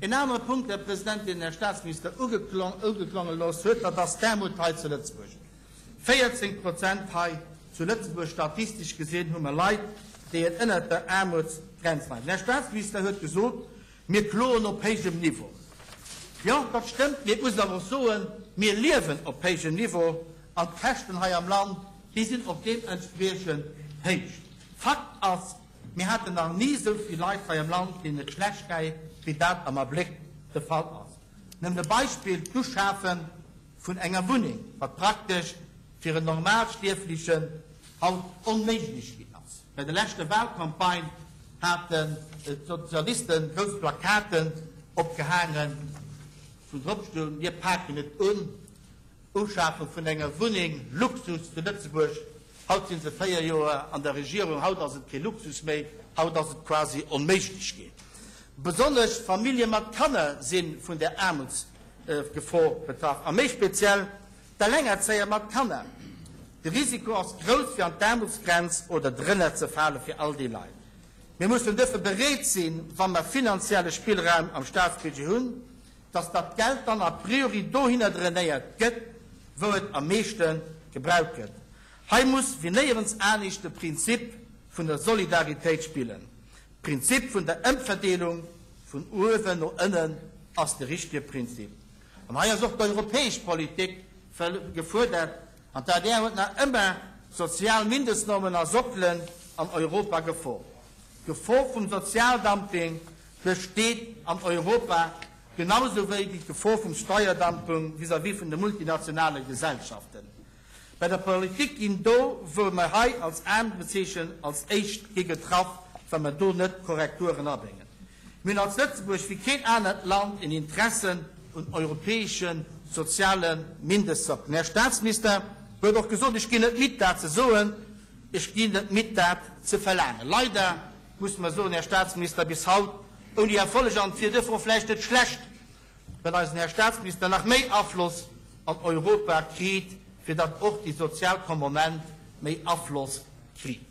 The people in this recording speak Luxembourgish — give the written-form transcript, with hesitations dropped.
En anere Punkt, Här President, deen den Här Statsminister ugeklonge looss huet, dat ass d'Aarmut hei zu Lëtzebuerg. 14 Prozent hei zu Lëtzebuerg, statistesch gesinn, hu mer Leit, déi ënnert der Aarmutsgrenz leien. Den Här Statsminister huet gesot, Mir kloen op héijem Niveau. Jo, dat stëmmt, mee et muss een awer och soen, mir liewen op héijem Niveau an d'Käschten hei am Land, déi sinn och deementspriechend héich. Fakt ass, mir haten nach ni esou vill Leit hei am Land, deenen et schlecht geet, wéi dat am Abléck de Fall ass. Nëmmen e Beispill, d'Uschafe vun enger Wunneng, wat praktesch fir en Normalstierflechen haut onméiglech ginn ass. Bei der leschter Wahlcampagne haten d'Sozialisten grouss Plakaten opgehaangen, wou drop stoung, Mir paken et un, Uschafe vun enger Wunneng, Luxus zu Lëtzebuerg. Haut si se 4 Joer an der Regierung, haut ass et kee Luxus méi, haut ass et quasi onméiglech ginn. Besonnesch Famillje mat Kanner si vun der Aarmutsgefor betraff, a méi speziell D'Elengerzéier mat Kanner, De Risiko ass grouss fir an d'Aarmutsgrenz oder drënner ze fale fir all déi Leit. Mir mussen duerfir bereet sinn, wa mer finanzielle Spillraum am Staatsbudget hunn, dass dat Geld dann a priori dohinner drainéiert gëtt, wou et am meeschte gebraucht gëtt. Hei muss wéi néierens anescht de Prinzip vun der Solidaritéit spillen. D'Prinzip vun der Ëmverdeelung vun uewen no ënnen ass de richtige Prinzip. An hei ass och d'europäesch Politik gefuerdert. An d'ADR huet nach ëmmer sozial Mindestnormen a Sockelen an Europa gefordert. D'Gefor vum Sozialdumping besteet an Europa, genau sou wéi d'Gefor vum Steierdumping vis-à-vis vun de multinationale Gesellschaften. Bei der Politik ginn do, wou mer hei als aarm bezeechnen, als éischt gi getraff, wa mer do net Korrekturen abréngen. Mir hunn als Lëtzebuerg wéi keen anert Land en Interesse un europäesche soziale Mindestsock. Den Här Statsminister huet och gesot, ech ginn net midd dat ze soen, ech ginn net midd dat ze verlaangen. Leider musse mer soen, Här Statsminister, bis haut ouni Erfolleg an et wier duerfir och vläicht net schlecht, Well eisen Här Staatsminister nach méi Afloss an Europa kriit, fir datt och déi sozial Komponent méi Afloss kriit.